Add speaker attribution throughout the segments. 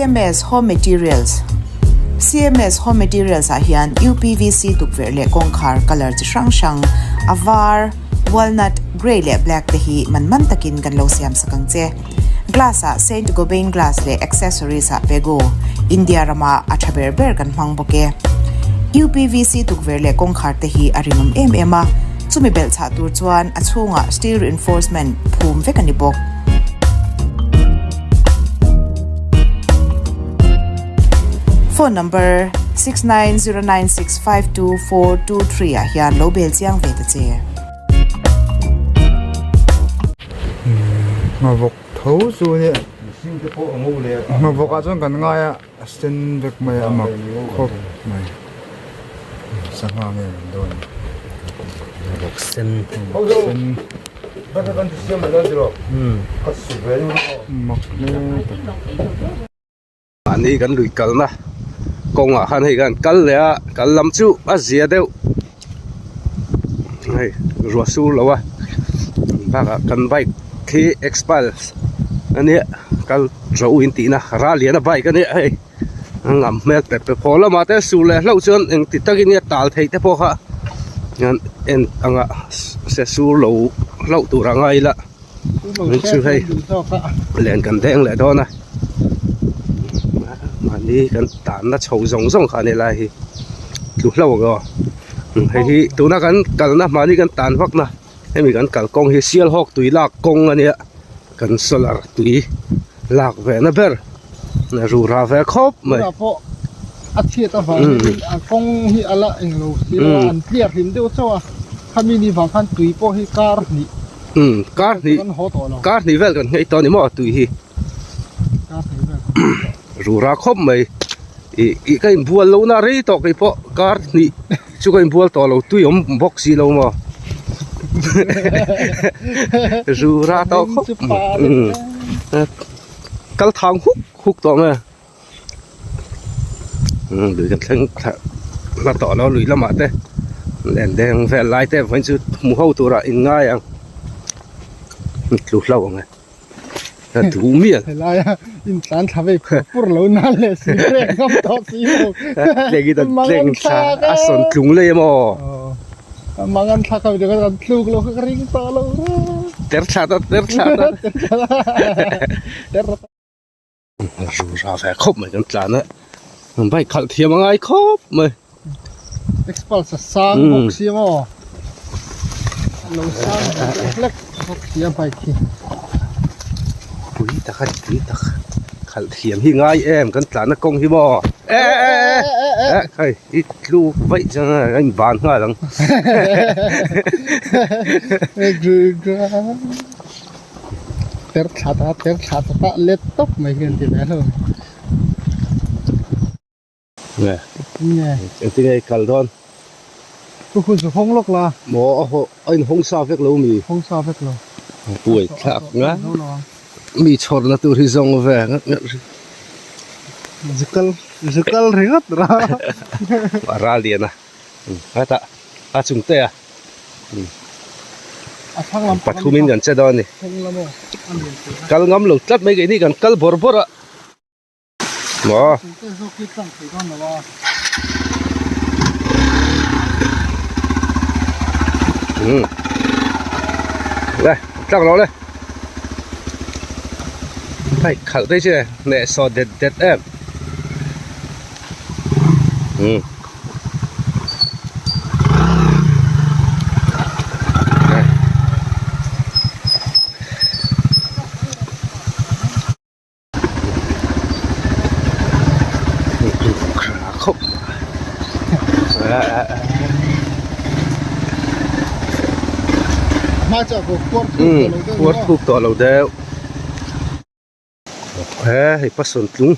Speaker 1: CMS Home Materials CMS Home Materials ah hian UPVC tukverh leh kawngkhar colour chi hrang hrang, a var, walnut, grey leh black te hi man man takin kan lo siam sak ang che. Glass ah Saint Gobain glass leh accessories ah Pego, India rama a tha ber ber kan hmang bawk e. UPVC tukverh leh kawngkhar te hi a rinawm em em a, chumi belhchhah tur chuan a chhungah steel reinforcement phum vek a ni bawk. Phone number 6909652423 ah hian lo bel chiang ve ta che.
Speaker 2: Nghavawk tho chu nia nghavawk ah chuan kan ngai a a sen vek mai a mak khawp mai sangha nge an dawn ni
Speaker 3: nghavawk sen
Speaker 2: sen. Mak hle tak.
Speaker 3: Mahni kan lui kalna kawngah khan hei kan kal leh a kal lam chu a zia deuh hei ruah sur lo a bakah kan bike khi expire a nia kal tho in tihna ral lian a bike a nia hei a ngam hmel pep pep haw lamah te sur leh hlauh chuan engti takin nge tal theih te pawh kha hian en anga se sur lo hlauh tur a ngai ila. Chu hei len kan deng leh dawn a mahni kan tanna chho zawng zawng kha a ni lai hi tlu hlauh ang aw hei hi tuna kan kalna mahni kan tan vak na hemi kan kalkawng hi sialhawk tui lak kawng a nia kan solar tui lak ve na ber rura ve khawp mai.
Speaker 4: A chhiat avangin a kawng hi a la englo si lo a an tliar hlim deuh chauh a khami ni vang khan tui pawh hi kar hnih
Speaker 3: umm kar hnih
Speaker 4: kan haw tawh lo
Speaker 3: kar hnih vel kan nghei tawh a ni maw tui hi
Speaker 4: kar hnih vel kan nghei tawh
Speaker 3: rura khawp mai ih ih ka inbual lo na rei tawh kei pawh kar hnih chu ka inbual tawh lo tui awm bawk si lo maw rura tawh khawp mai umm kal thang huk huk tawh mai a. Lui kan thleng thla hla tawh lo lui lamah te len deng vel lai te vawiin chu hmu ho turah in ngai ang tlu hlauh ang e a duh mial
Speaker 4: helaia in tlan thla vei pur pur lo nan leh si brake ngam tawh si lo
Speaker 3: tleng in tleng thla a sawn tlung lei emaw
Speaker 4: mangan thla kha kan tluk lo kha ka ring tawh lo
Speaker 3: ter thla ta ter thla ta
Speaker 4: ter
Speaker 3: Rura ve khawp mai kan tlan a bike khalh thiam a ngai khawp mai.
Speaker 4: Expulse a sang bawk si ang aw lo sang deuh hlek bawk si a bike hi.
Speaker 3: Pui tak a ni pui tak khalh thiam hi ngai em kan tlan a kawng hi maw e e e e hei i tluk vaih chuan a in ban nghal ang.
Speaker 4: Ter thla ta ter thla ta ta let tawp mai hian ti ve lo.
Speaker 3: Nge.
Speaker 4: Nge.
Speaker 3: Engtin nge i kal dawn?
Speaker 4: Ku hun chu hawng lawk la.
Speaker 3: Maw a haw a in hawng sa vek lo mi?
Speaker 4: Hawng sa vek lo.
Speaker 3: Puai thlak nga. Mi chhawrna tur hi zawng ve ngat ngat ri.
Speaker 4: Zukal zukal ringawt ra.
Speaker 3: A ral lian a. Hetah a chung te a. Pathumin kan che dawn a ni. Kal ngam lo tlat mai keini kan kal bawrh bawrh a. Maw. Umm. Le, tlang lo le. Hei khalh te chu hneh sawh det det em. Umm. Khawp Khuar thuk tawh lo deuh he hei pasawn tlung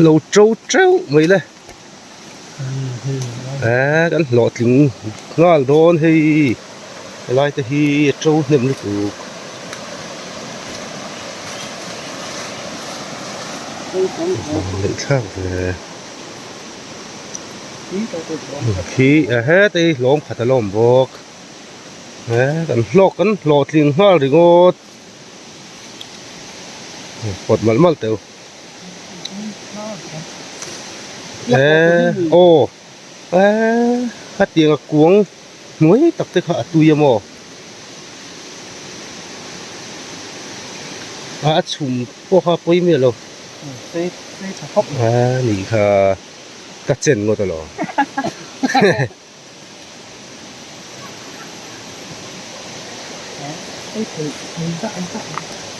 Speaker 3: lo to teuh mai le he kan hlawhtling nghal dawn hei helai te hi a to hnem lutuk. Ngaihthlak ve khi a heta hi hlawm khat a la awm bawk he kan hlawk kan hlawhtling nghal ringawt. Pawt malh malh teuh. Eee aw eee khatiang a kuang hnuai tak te kha a tui a maw a a chhum pawh kha a pawi miah lo a nih kha ka chen ngawt alawm.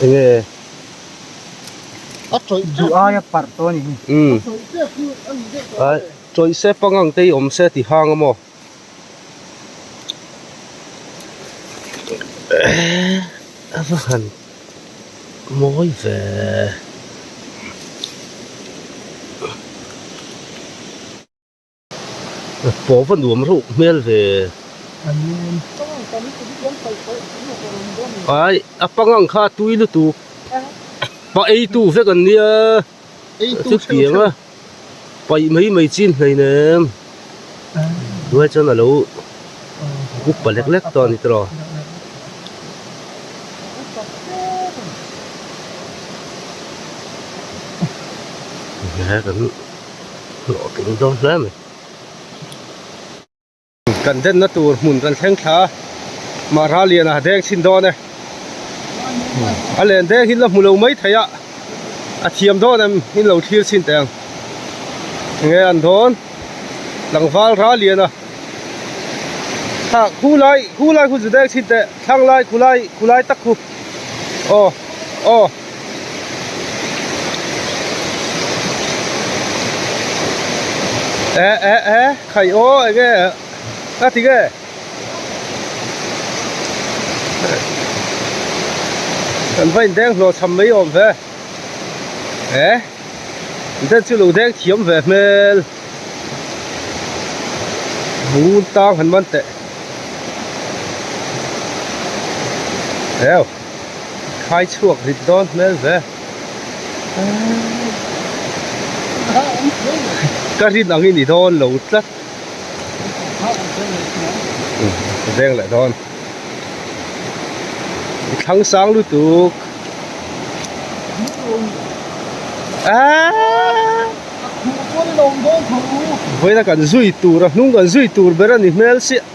Speaker 3: Enge
Speaker 4: A tawih duh aia parh tawh a ni hi.
Speaker 3: Umm. A tawih se pangang te hi awm se ti hang a maw. A va han mawi ve. Pawh va nuam reuh hmel ve. Ai a pangang kha a tui lutuk pa ei tu vek an nia chutiang a paih mai mai chin hleinem tunah chuan alo upa lek lek tawh a ni tawh. Hlawhtling dawn hle mai. Kan denna tur hmun kan thleng thla a, Mahra lian a deng chhin dawn e. A len deng hi la hmu lo mai thei a, a thiam dawn em in lo thlir chhin teh ang. Enge an dawn? Tlangval ra lian a. Ha khu lai khu lai khu zu deng chhin teh, thlang lai khu lai khu lai tak khu. Aw aw. Eh eh eh khai aw enge a ti nge kan va indeng hlawh cham mai awm ve eh den chu lo deng thiam ve hmel ngun tang han man teh eo. Khai chhuak rit dawn hmel ve. Ka rin angin i dawn lo tlat. Veng leh dawn. I thlang sang lutuk. Vawiina kan zui tur a hnung kan zui tur ber a ni hmel chiah.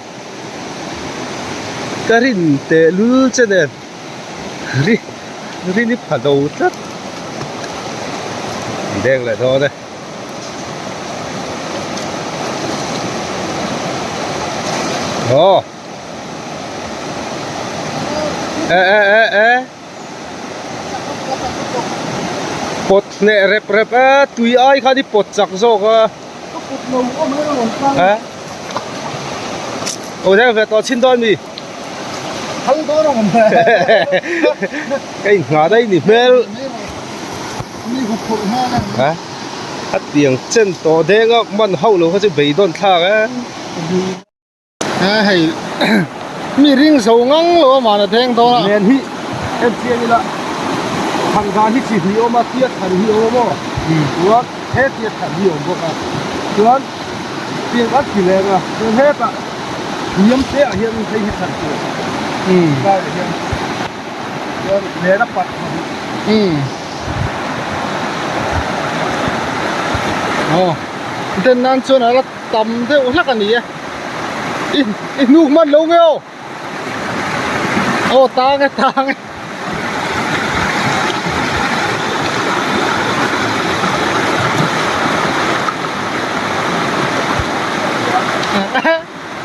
Speaker 3: Ka rin teh lul che nen ri rin i pha do tlat deng leh dawn e. Aw e e e e pawt hneh rep rep e tui ai khan i pawt chak zawk a.
Speaker 4: Ka kut lo awm reng rawn tlang.
Speaker 3: Eh? Aw deng ve tawh chin dawn mi.
Speaker 4: Hal dawn ang awm.
Speaker 3: Ka in nghah daih ni hmel.
Speaker 4: Mi hu phurh hmel a.
Speaker 3: Eh? A tiang chen tawh denga man hauh lo kha chu beidawn thlak eh.
Speaker 4: Eh hei mi ring zo ngang lo a mahna deng dawn a.
Speaker 3: Nen hi en chiang ila than dan hi chi hnih awm a tia than hi awm a maw chuan he tia than hi awm bawk a chuan tiang an ti leng a chuan hetah hniam te ah hian hei hi than tur lai ah hian chuan len a pat tha duh.
Speaker 4: Aw den nan chuan a la tam deuh hlak a ni e. I i hnuk hman lo nge aw aw tang e tang e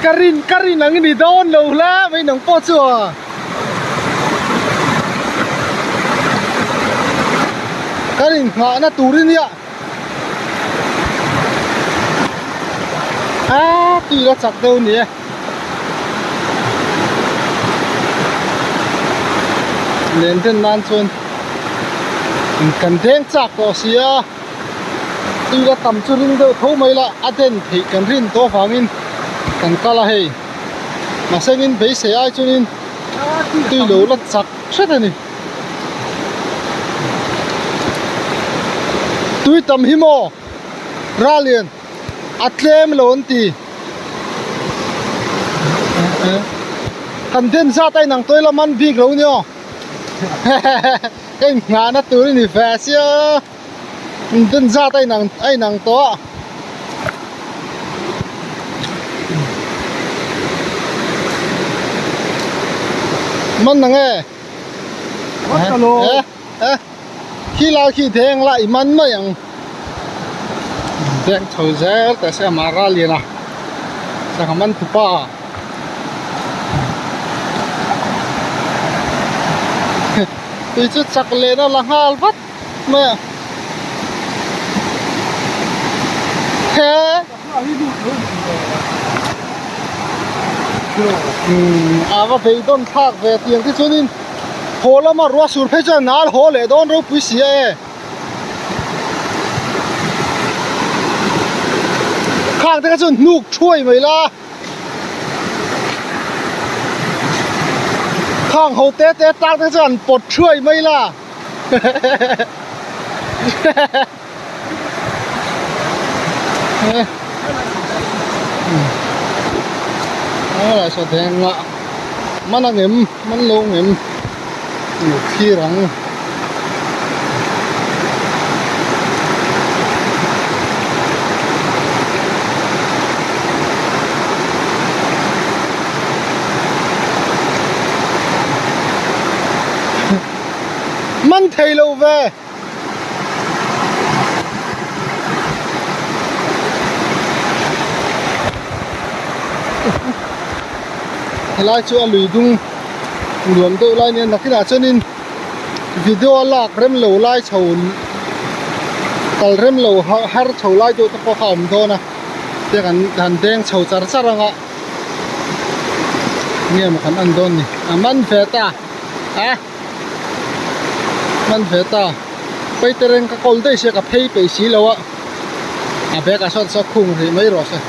Speaker 4: ka rin ka rin ang i ni dawn lo hle mai nang pawh chu a ka rin nghahna tur i nia. A tui la chak deuh ni e len den nan chuan kan deng chak tawh si a tui la tam chu ring deuh tho mai la a den theih kan rin tawh avangin kan kal a hei mahse in beisei ai chuanin tui lo la chak hret a ni. Tui tam hi maw Ralian a tlem lo an ti kan den zat a inang tawi lam an bik lo nia ka inngahna tur i ni ve sia den zat a inang a inang tawh a. Man na nge eh khi lai khi deng la i man mai ang deng chho zel teh se amah ral lian a sangha man tupa tui chu chak leh na la nghal vat mai a he A va beidawn thlak ve tiang te chuanin haw lama ruah sur phei chuan nal haw leh dawn ropui si a e. Khang te kha chuan hnuk thuai mai la. Khang ho te te tak te chuan pawt thuai mai la. Helai saw deng ah man ang em man lo ang em tih thlir ang. Man thei lo ve. Helai chu a lui dung nuam deuh lai nia nakinah chuanin video a lak rem lo lai chho kal rem lo har chho lai deuh te pawh kha a awm dawn a te kan han deng chho char char ang a nge maw kan en dawn ni a man ve ta a. Man ve ta paitereng ka kawl daih sia ka phei peih si lo a a bag ah sawn saw khung rih mai rawh se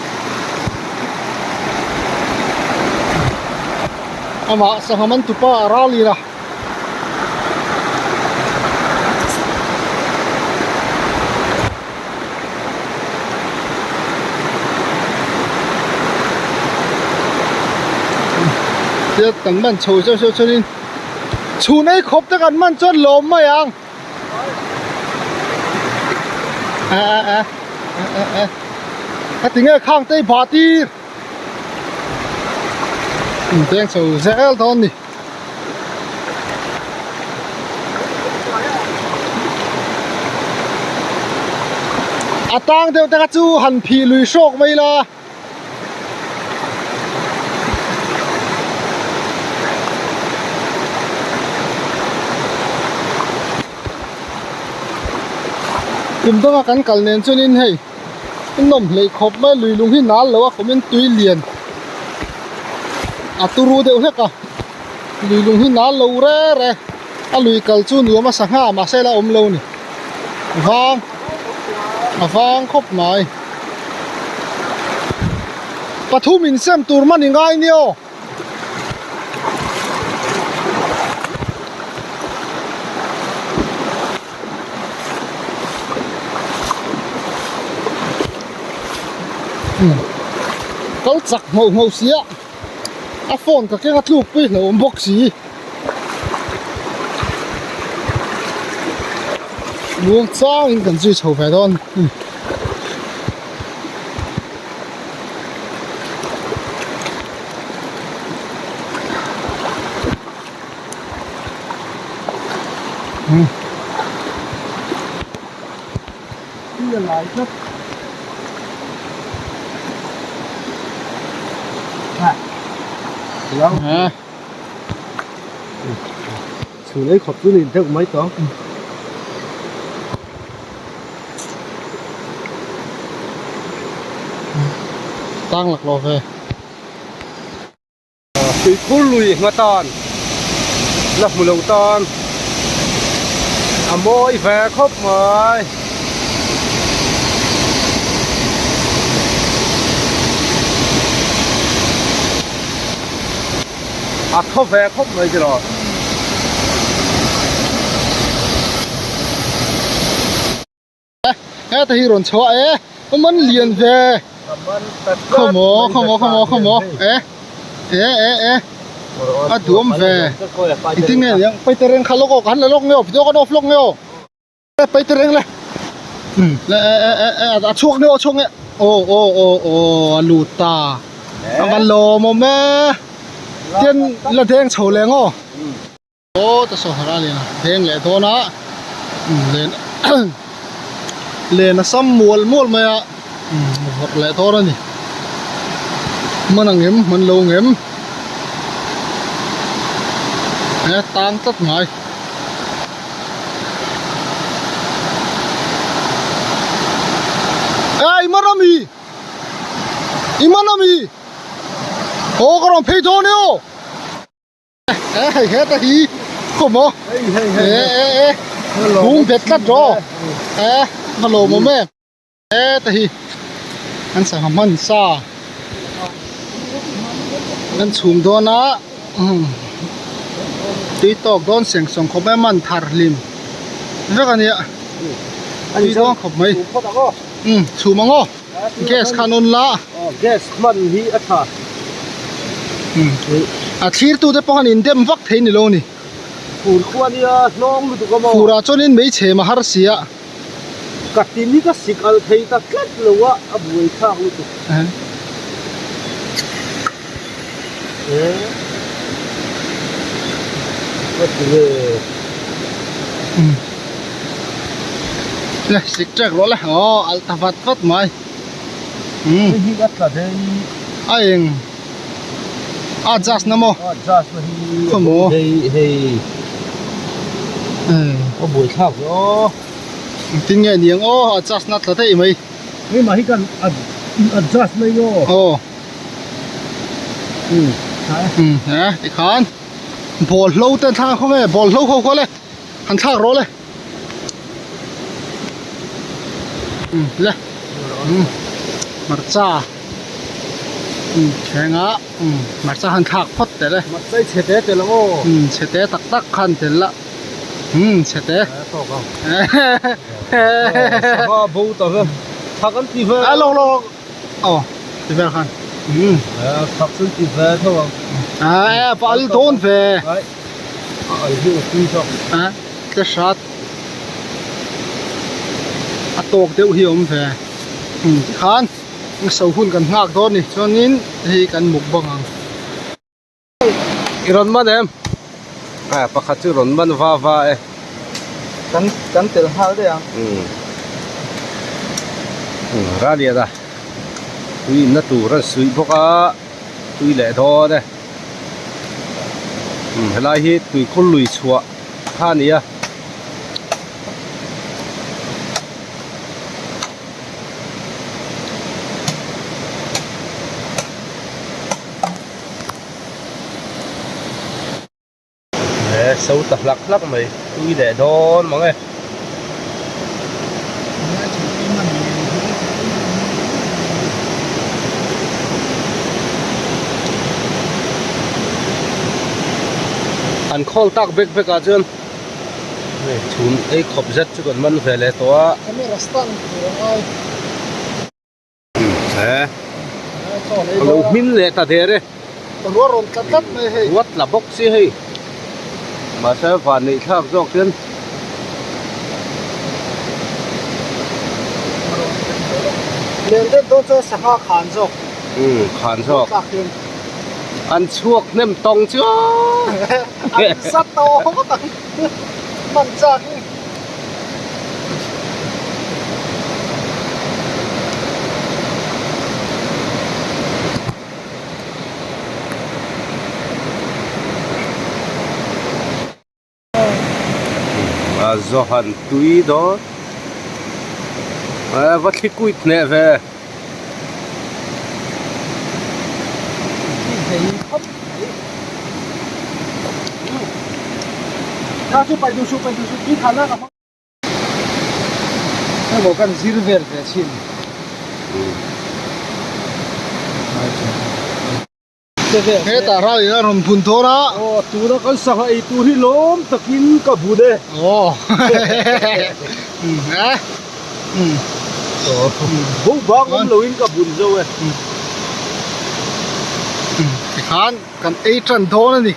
Speaker 4: amah sangha man tupa a ral in a. Tiat kan man chho zeuh zeuh chuanin chhun ei khawp te kan man chuan lawm mai ang a a a a a a tinge khang te i bah tir in deng chho zel dawn ni. A tang deuh te kha chu han phih lui hrawk mai la. Kum danga kan kal nen chuanin hei nawm hleih khawp mai lui lung hi nal lo a kawmin tui lian a turu deuh hlek a. Lui lung hi nal lo re re a lui kal chu nuam a sangha mahse la awm lo ni vang a vang khawp mai pathum insem tur man i ngai nia aw. Kal chak hmuh hmuh sia. A phone ka keng a tluk pui hlauh awm bawk si. Muang chang in kan zui chho ve dawn. Tui a lai tlat.
Speaker 3: Chhun ei khawp chu ni deuh mai tawh.
Speaker 4: Tang lak lo ve.
Speaker 3: Tuikhur lui nga tan la hmu lo tan a mawi ve khawp mai. A thaw ve khawp mai tiraw.
Speaker 4: Heta hi rawn chhuah e a man lian ve khawmaw khawmaw khawmaw khawmaw e e e e a duam ve engtin nge niang paitereng kha lawk aw ka han la lawk nge aw video kan off lawk nge aw paitereng le le e e e a chhuak nge aw a chhuak nge aw aw aw aw a lut ta. A va lawmawm e. Tian la deng chho leh ang aw. Aw ta saw hara lian a deng leh dawn a. Len len a sam mual mual mai a. Vawrh leh dawn a ni. Hman ang em hman lo ang em. He tang tlat ngai. Ê i man a mi? I man a mi? Aw ka rawn phei dawn e aw. Ê hei heta hi khaw maw? Ê ê ê hung bet tlat rawh. Ê va lawmawm em. Heta hi an sangha hman sa an chhum dawn a tui tawk dawn seng sawng khawp mai a man thar hlim vek a nia tui dawn khawp mai umm chhum ang aw gas kha an on la
Speaker 3: gas hman hi a tha
Speaker 4: umm a thlir tu te pawh khan in dem vak thei ni lo a ni
Speaker 3: fur khua nia hlawng lutuk a maw
Speaker 4: fur ah chuan in meichhem a har si a.
Speaker 3: Ka tin hi ka sik alh thei ta tlat lo a, a buai thlak lutuk. Ka ti nge.
Speaker 4: Le sik trek rawh le aw alh ta vat vat mai.
Speaker 3: Hei hi a tla thei.
Speaker 4: A eng a adjust na maw?
Speaker 3: A adjust na hi.
Speaker 4: Khawmaw.
Speaker 3: Hei hei. A buai thlak ve aw.
Speaker 4: Engtin nge ni ang aw adjust na tla daih mai.
Speaker 3: Keimah hi kan adjust mai aw.
Speaker 4: Aw. Um he tikhan bawlhlo te an thlak ang khaw nge bawlhlo ho khaw le han thlak rawh le. Um le um hmarcha um thleng a um hmarcha han thlak phawt tel e.
Speaker 3: Hmarcha i chhe te tel ang aw.
Speaker 4: Um chhe te tak tak khan tel la. Um chhe te.
Speaker 3: Sangha bo ta ve thak an ti ve.
Speaker 4: A lo lo aw ti vel khan. Um
Speaker 3: thak chu an ti ve tho ang.
Speaker 4: A pa al dawn ve.
Speaker 3: A al hi a tui zawk.
Speaker 4: A tle hrat a tawk deuh hi a awm ve. Um tikhan so hun kan nghak dawn a ni chuanin hei kan mukbang ang.
Speaker 3: I rawn man em? A pakhat chu rawn man va va e.
Speaker 2: Kan kan tel nghal daih ang.
Speaker 3: Umm. Umm Ralian a tui inna tur an suih bawk a tui leh dawn e. Umm helai hi tuikhur lui chhuah kha a ni a. He so ta hlak hlak mai tui leh dawn mang e. An khawl tak bek bek ah chuan hei chhun ei khawp zet chu kan man ve leh tawh a.
Speaker 4: Camera stand tur a ngai.
Speaker 3: He a lo hmin leh ta der e.
Speaker 4: Ruah rawn tla tlat mai hei.
Speaker 3: Ruah tla bawk si hei. Mahse van neih thlak zawk hian.
Speaker 4: Len deuh dawn chuan sangha khan zawk.
Speaker 3: Umm khan zawk. An chhuak hnem tawng chu.
Speaker 4: An zat tawh ngawt ang. Hman chak hi.
Speaker 3: A zawhan tui dawn a va thli kuit hneh ve.
Speaker 4: Hemaw kan zir vel ve chin. Hetah ral in a rawn bun dawn a.
Speaker 3: Aw tuna kan sangha ei tur hi lawm takin ka bun e.
Speaker 4: Aw.
Speaker 3: Bo bang awm loin ka bun zo e.
Speaker 4: Tikhan kan ei tan dawn a ni.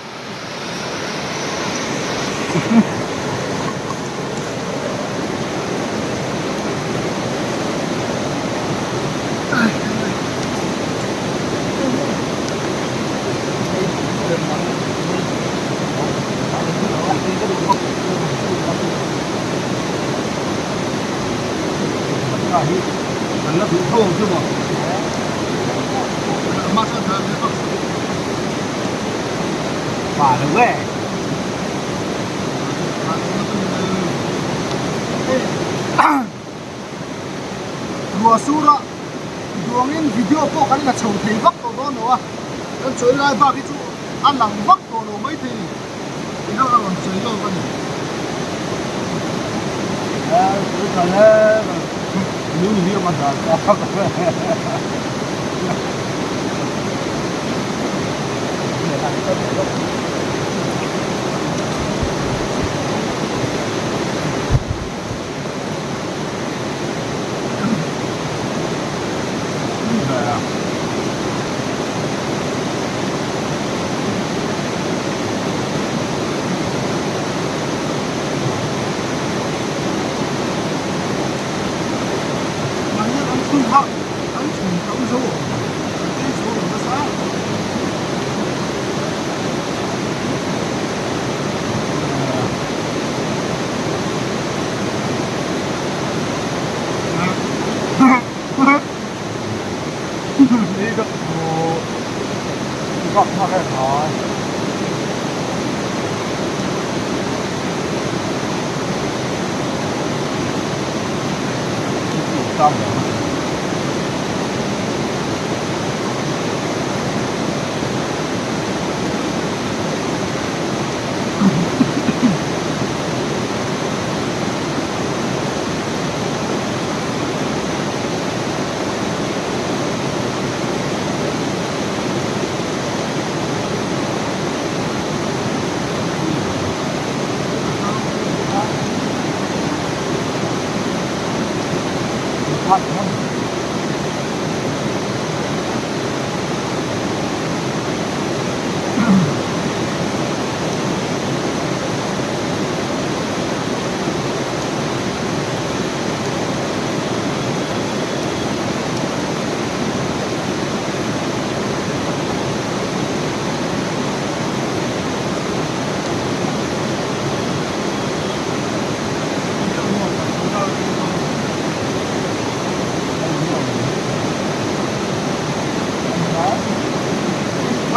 Speaker 4: chuan dah ve vak suh.
Speaker 3: Pa lo e.
Speaker 4: Ruah sura duangin video pawh kan la chho thei vak tawh dawn lo a, kan chawi lai bak hi chu a lang vak tawh lo maithei ni. Ti deuh a rawn sawi lawk a ni. Mahni an chhun kha an chhun tam zo an ei zo lo nasa.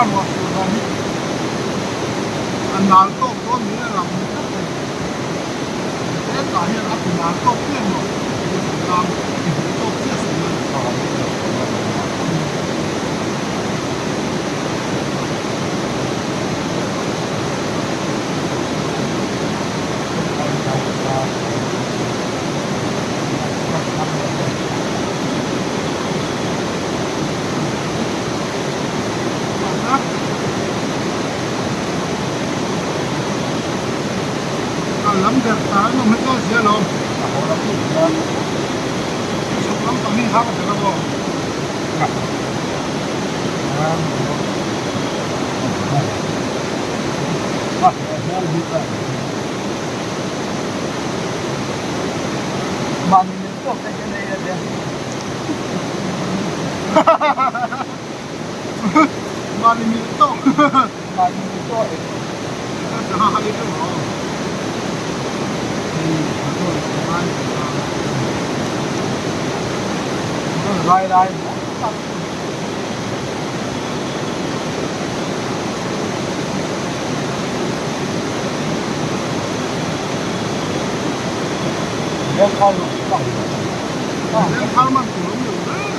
Speaker 4: A ruah sur dan hi a nal tawk dawn niin a lang tlat mai. Hetah hian a ti nal tawk chiah maw tlang ti hmuh tawk chiah si a ni. Kal lam ber ta an awm hi chuan zia lo. Chhuk lam pang hi har ber a maw? Mahni mil tawk. Mahni mil tawk. Lai lai. Lengthar man tur awm lo reng.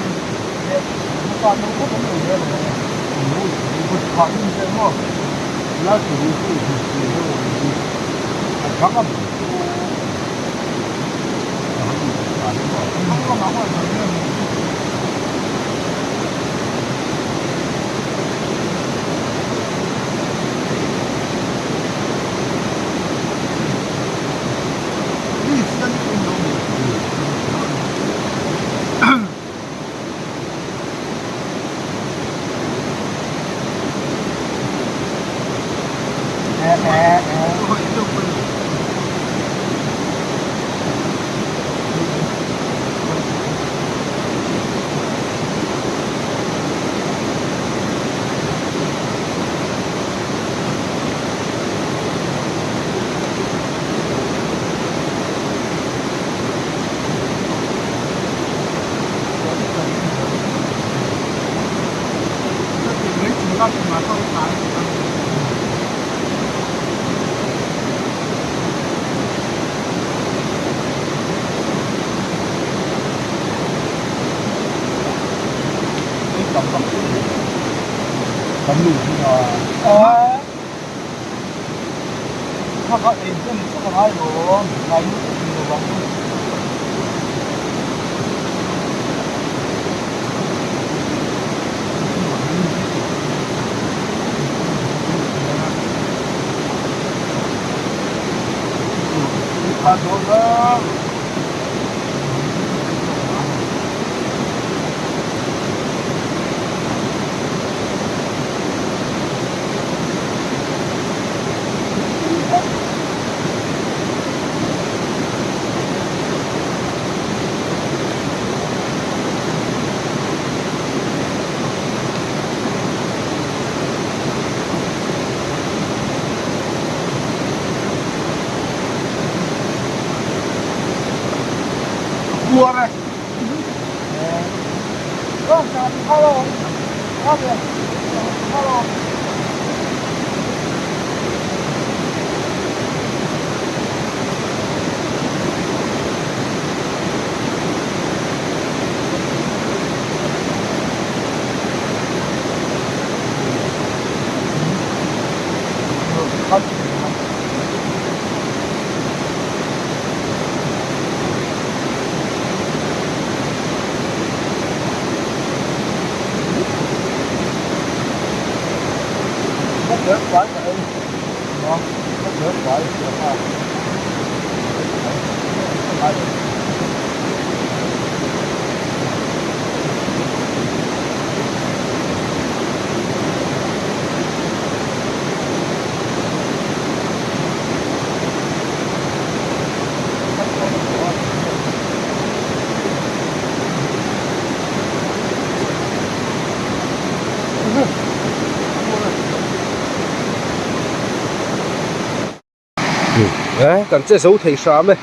Speaker 3: Eh kan che zo thei hram e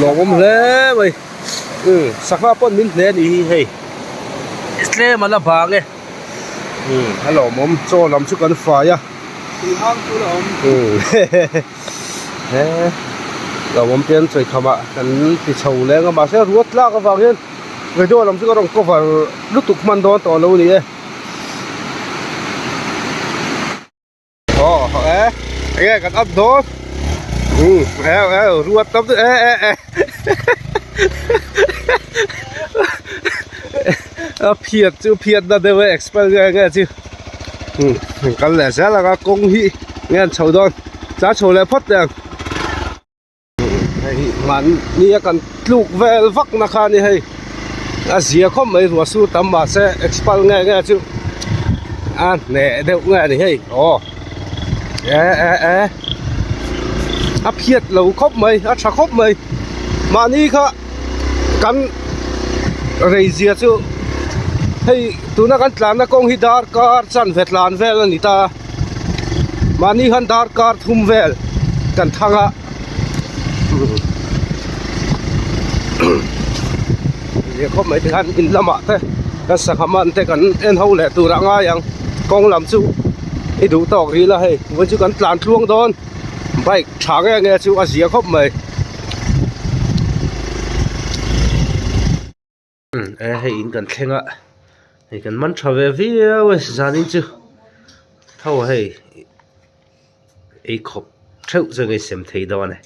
Speaker 3: lawmawm hle mai umm sangha pawn min hle a nih hi hei tlem a la bang e umm a lawmawm chaw lam chu kan fai a umm he lawmawm te an chawi kham ah kan ti chho leng a mahse ruat tlak avang hian video lam chu ka rawn cover lutuk hman dawn tawh lo a ni e. Aw e enge kan up dawn um e e ruat tam e e e a phiat chu phiat na deuh e expel nge nge chu um kal leh zel ang a kawng hi nge an chho dawn tlan chho leh phawt teh ang. Hei mahni a kan tluk vel vak na kha a ni hei a zia khawp mai ruah sur tam mahse expal nge nge chu a hneh deuh nge a ni hei aw e e e a phiat lo khawp mai a tha khawp mai mahni kha kan rei zia chu hei tuna kan tlanna kawng hi darkar chanve tlan vel a ni ta a. Mahni khan darkar thum vel kan thang a zia khawp mai tikhan in lamah te kan sangha man te kan en ho leh tur a ngai ang kawng lam chu i duh tawk rih la hei vawiin chu kan tlan tluang dawn bike tha nge nge chu a zia khawp mai. E hei in kan thleng a hei kan man tha ve viau e zanin chu tho hei ei khawp theuh chu ngei sem thei dawn e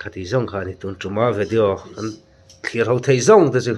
Speaker 3: khati zawng kha a ni tun tuma video kan thlir ho thei zawng te chu.